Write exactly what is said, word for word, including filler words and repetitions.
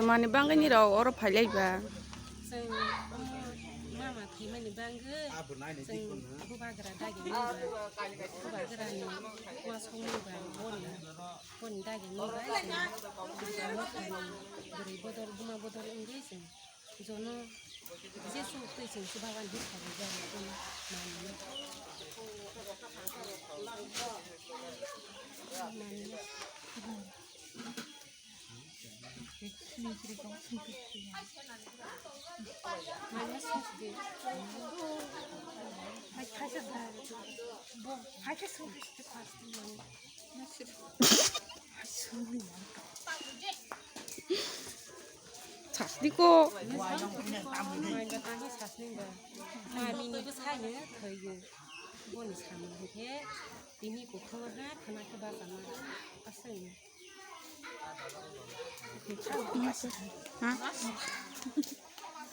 Mani bangwi ni rok oro phailai ba. Chwng mama thwimani bangwi chwng bubagra dagi nai ba. Bubagrani uansukmani ba boni, boni dagi nai ba chwng bwrwi bodol buma bodol wngwi chwng jono Jesu twi chwng se Bhaban hi kharwi jani bono manwi. Manwi. Sasni ko. Mami ni bwsai no thwiyo. Boni samung hinkhe tini kukhuma ha khwna khe bachama aswk. Ha?